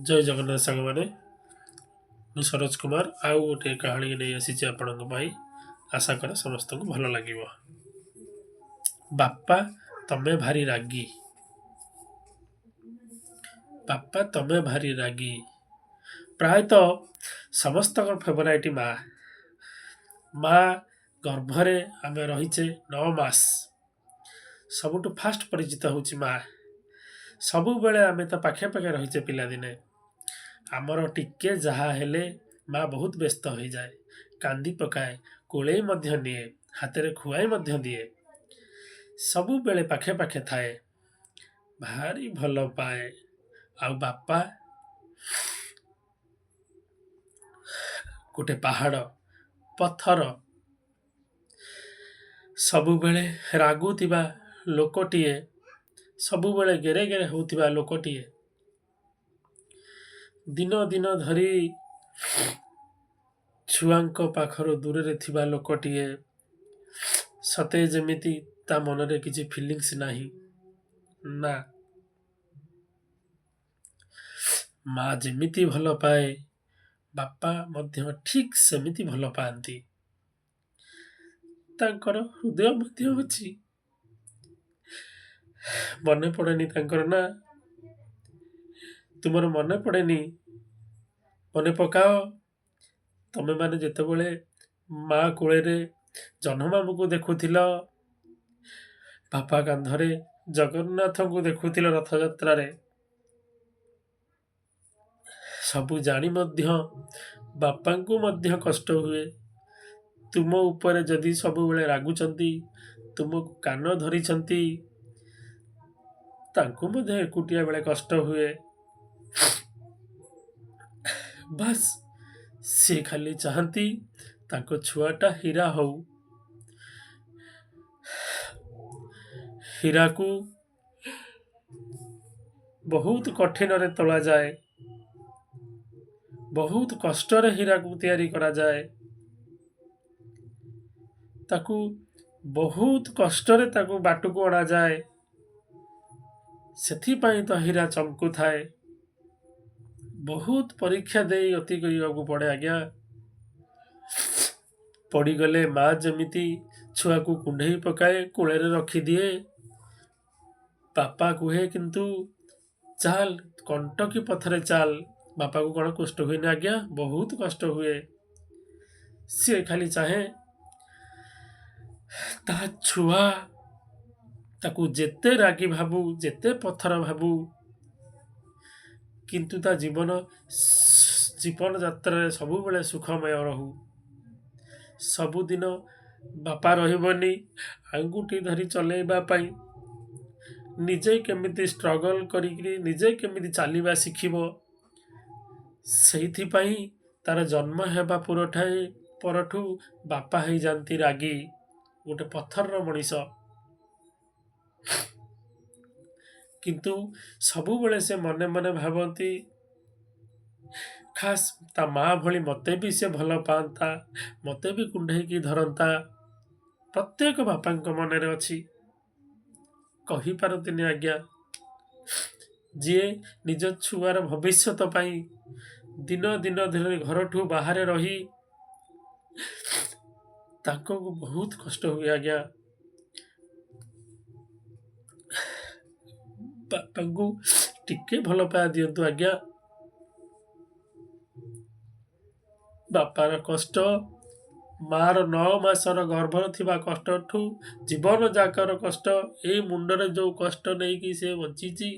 ଜୟ ଜଗନ୍ନାଥ ସାଙ୍ଗମାନେ, ମୁଁ ସରୋଜ କୁମାର ଆଉ ଗୋଟିଏ କାହାଣୀ ନେଇ ଆସିଛି ଆପଣଙ୍କ ପାଇଁ। ଆଶା କରେ ସମସ୍ତଙ୍କୁ ଭଲ ଲାଗିବ। ବାପା ତମେ ଭାରି ରାଗି, ବାପା ତମେ ଭାରି ରାଗି। ପ୍ରାୟତଃ ସମସ୍ତଙ୍କ ଫେଭରାଇଟ୍ ମା। ମା ଗର୍ଭରେ ଆମେ ରହିଛେ 9 ମାସ। ସବୁଠୁ ଫାଷ୍ଟ ପରିଚିତ ହେଉଛି ମା। ସବୁବେଳେ ଆମେ ତା ପାଖେ ପାଖେ ରହିଛେ ପିଲାଦିନେ। ଆମର ଟିକେ ଯାହା ହେଲେ ମା ବହୁତ ବ୍ୟସ୍ତ ହୋଇଯାଏ, କାନ୍ଦି ପକାଏ, କୋଳେଇ ମଧ୍ୟ ନିଏ, ହାତରେ ଖୁଆଇ ମଧ୍ୟ ଦିଏ। ସବୁବେଳେ ପାଖେ ପାଖେ ଥାଏ, ଭାରି ଭଲ ପାଏ। ଆଉ ବାପା ଗୋଟେ ପାହାଡ଼ ପଥର, ସବୁବେଳେ ରାଗୁଥିବା ଲୋକଟିଏ, ସବୁବେଳେ ଗେରେ ଗେରେ ହେଉଥିବା ଲୋକଟିଏ। ଦିନ ଦିନ ଧରି ଛୁଆଙ୍କ ପାଖରୁ ଦୂରରେ ଥିବା ଲୋକଟିଏ। ସତେ ଯେମିତି ତା ମନରେ କିଛି ଫିଲିଙ୍ଗସ୍ ନାହିଁ। ନା, ମା ଯେମିତି ଭଲ ପାଏ, ବାପା ମଧ୍ୟ ଠିକ୍ ସେମିତି ଭଲ ପାଆନ୍ତି। ତାଙ୍କର ହୃଦୟ ମଧ୍ୟ ଅଛି। ମନେ ପଡ଼େନି ତାଙ୍କର ନା? ତୁମର ମନେ ପଡ଼େନି? ମନେ ପକାଅ। ତମେମାନେ ଯେତେବେଳେ ମା କୋଳରେ ଜହ୍ନମାମୁଁକୁ ଦେଖୁଥିଲ, ବାପା କାନ୍ଧରେ ଜଗନ୍ନାଥଙ୍କୁ ଦେଖୁଥିଲ ରଥଯାତ୍ରାରେ, ସବୁ ଜାଣି ମଧ୍ୟ ବାପାଙ୍କୁ ମଧ୍ୟ କଷ୍ଟ ହୁଏ। ତୁମ ଉପରେ ଯଦି ସବୁବେଳେ ରାଗୁଛନ୍ତି, ତୁମକୁ କାନ ଧରିଛନ୍ତି, ତାଙ୍କୁ ମଧ୍ୟ ଏକୁଟିଆ ବେଳେ କଷ୍ଟ ହୁଏ। ବାସ୍, ସେ ଖାଲି ଚାହାନ୍ତି ତାଙ୍କ ଛୁଆଟା ହୀରା ହଉ। ହୀରାକୁ ବହୁତ କଠିନରେ ତୋଳାଯାଏ, ବହୁତ କଷ୍ଟରେ ହୀରାକୁ ତିଆରି କରାଯାଏ, ତାକୁ ବହୁତ କଷ୍ଟରେ ତାକୁ ବାଟକୁ ଅଣାଯାଏ। ସେଥିପାଇଁ ତ ହୀରା ଚମକୁଥାଏ। ବହୁତ ପରୀକ୍ଷା ଦେଇ ଗତି କରିବାକୁ ପଡ଼େ ଆଜ୍ଞା। ପଡ଼ିଗଲେ ମା ଯେମିତି ଛୁଆକୁ କୁଣ୍ଢେଇ ପକାଏ, କୋଳରେ ରଖିଦିଏ, ବାପା କୁହେ କିନ୍ତୁ ଚାଲ, କଣ୍ଟକି ପଥରେ ଚାଲ। ବାପାକୁ କ'ଣ କଷ୍ଟ ହୁଏନି ଆଜ୍ଞା? ବହୁତ କଷ୍ଟ ହୁଏ। ସିଏ ଖାଲି ଚାହେଁ ତା ଛୁଆ ତାକୁ ଯେତେ ରାଗି ଭାବୁ, ଯେତେ ପଥର ଭାବୁ, କିନ୍ତୁ ତା ଜୀବନ ଯାତ୍ରାରେ ସବୁବେଳେ ସୁଖମୟ ରହୁ। ସବୁଦିନ ବାପା ରହିବନି ଆଙ୍ଗୁଠି ଧରି ଚଲେଇବା ପାଇଁ। ନିଜେ କେମିତି ଷ୍ଟ୍ରଗଲ୍ କରିକିରି ନିଜେ କେମିତି ଚାଲିବା ଶିଖିବ, ସେଇଥିପାଇଁ ତାର ଜନ୍ମ ହେବା ପରଠୁ ବାପା ହେଇଯାନ୍ତି ରାଗି, ଗୋଟେ ପଥରର ମଣିଷ। କିନ୍ତୁ ସବୁବେଳେ ସେ ମନେ ମନେ ଭାବନ୍ତି, ଖାସ୍ ତା ମା ଭଳି ମୋତେ ବି ସେ ଭଲ ପାଆନ୍ତା, ମୋତେ ବି କୁଣ୍ଢେଇକି ଧରନ୍ତା। ପ୍ରତ୍ୟେକ ବାପାଙ୍କ ମନରେ ଅଛି, କହିପାରନ୍ତିନି ଆଜ୍ଞା। ଯିଏ ନିଜ ଛୁଆର ଭବିଷ୍ୟତ ପାଇଁ ଦିନ ଦିନ ଧରି ଘରଠୁ ବାହାରେ ରହି, ତାଙ୍କୁ ବହୁତ କଷ୍ଟ ହୁଏ ଆଜ୍ଞା। ବାପାଙ୍କୁ ଟିକେ ଭଲ ପାଇବା ଦିଅନ୍ତୁ ଆଜ୍ଞା। ବାପାର କଷ୍ଟ ମାର 9 ମାସର ଗର୍ଭରେ ଥିବା କଷ୍ଟଠୁ ଜୀବନ ଯାକର କଷ୍ଟ, ଏଇ ମୁଣ୍ଡରେ ଯୋଉ କଷ୍ଟ ନେଇକି ସେ ବଞ୍ଚିଛି,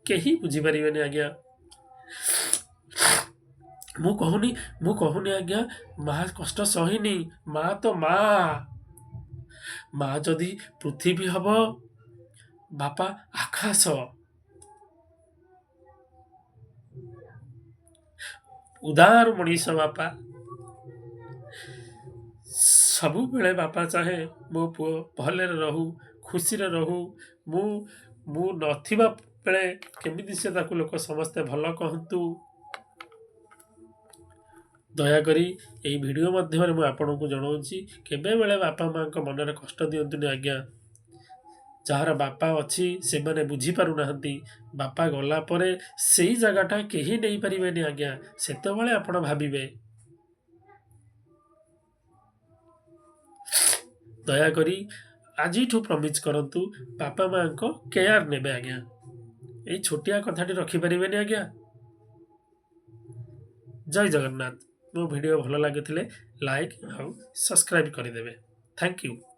କେହି ବୁଝିପାରିବେନି ଆଜ୍ଞା। ମୁଁ କହୁନି ଆଜ୍ଞା ମା କଷ୍ଟ ସହିନି। ମା ତ ମା। ମା ଯଦି ପୃଥିବୀ ହବ, ବାପା ଆକାଶ। ଉଦାର ମଣିଷ ବାପା। ସବୁବେଳେ ବାପା ଚାହେଁ ମୋ ପୁଅ ଭଲରେ ରହୁ, ଖୁସିରେ ରହୁ। ମୁଁ ମୁଁ ନଥିବା ବେଳେ କେମିତି ସେ ତାକୁ ଲୋକ ସମସ୍ତେ ଭଲ କହନ୍ତୁ। ଦୟାକରି ଏଇ ଭିଡ଼ିଓ ମାଧ୍ୟମରେ ମୁଁ ଆପଣଙ୍କୁ ଜଣାଉଛି, କେବେବେଳେ ବାପା ମାଆଙ୍କ ମନରେ କଷ୍ଟ ଦିଅନ୍ତୁନି ଆଜ୍ଞା। ଯାହାର ବାପା ଅଛି ସେମାନେ ବୁଝିପାରୁନାହାନ୍ତି। ବାପା ଗଲା ପରେ ସେଇ ଜାଗାଟା କେହି ନେଇପାରିବେନି ଆଜ୍ଞା। ସେତେବେଳେ ଆପଣ ଭାବିବେ। ଦୟାକରି ଆଜିଠୁ ପ୍ରମିଜ୍ କରନ୍ତୁ, ବାପା ମାଆଙ୍କ କେୟାର ନେବେ ଆଜ୍ଞା। ଏଇ ଛୋଟିଆ କଥାଟି ରଖିପାରିବେନି ଆଜ୍ଞା? ଜୟ ଜଗନ୍ନାଥ। ମୋ ଭିଡ଼ିଓ ଭଲ ଲାଗୁଥିଲେ ଲାଇକ୍ ଆଉ ସବସ୍କ୍ରାଇବ୍ କରିଦେବେ। Thank you.